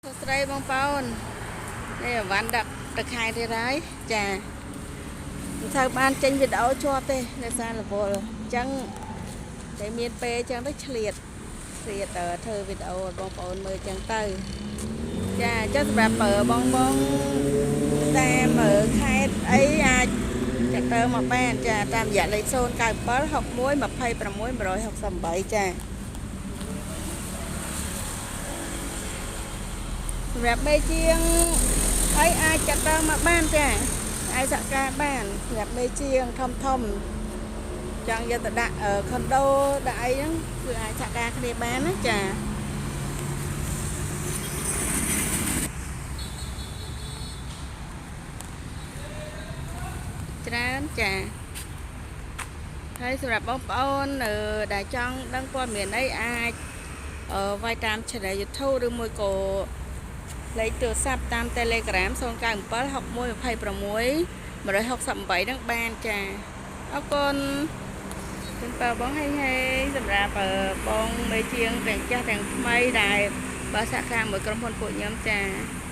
សួស្តីបងប្អូននេះអវ៉ាន់ដាក់ទៅខែទៀតហើយចាមិនសូវបានចេញវីដេអូជាប់ទេដោយសាររវល់អញ្ចឹងតែមានពេលអញ្ចឹងទៅឆ្លៀតឆ្លៀតធ្វើវីដេអូឲ្យបងប្អូនមើលអញ្ចឹងទៅចាអញ្ចឹងសម្រាប់បងបងតាមខេត្តអីអាចចាក់ទៅមកបានចាតាមរយៈលេខ097 61 26 168ចាសម្រាប់មេជាងហើយអាចចាត់ទៅមកបានចាអាចសហការបានសម្រាប់មេជាងធំធំចង់យកទៅដាក់ខុនដូដាក់អីហ្នឹងគឺអាចសហការគ្នាបានណាចាច្រើនចាហើយសម្រាប់បងប្អូនដែលចង់ដឹងព័ត៌មានអីអាចវាយតាម Channel YouTube ឬមួយក៏លេខទូរស័ព្ទតាម Telegram 097 61 26 168ហ្នឹងបានចាអរគុណជូនពរបងហេងហេងសម្រាប់បងមេជាងទាំងចាស់ទាំងថ្មីដែលបើសហការមួយក្រុមហ៊ុនពួកខ្ញុំចា។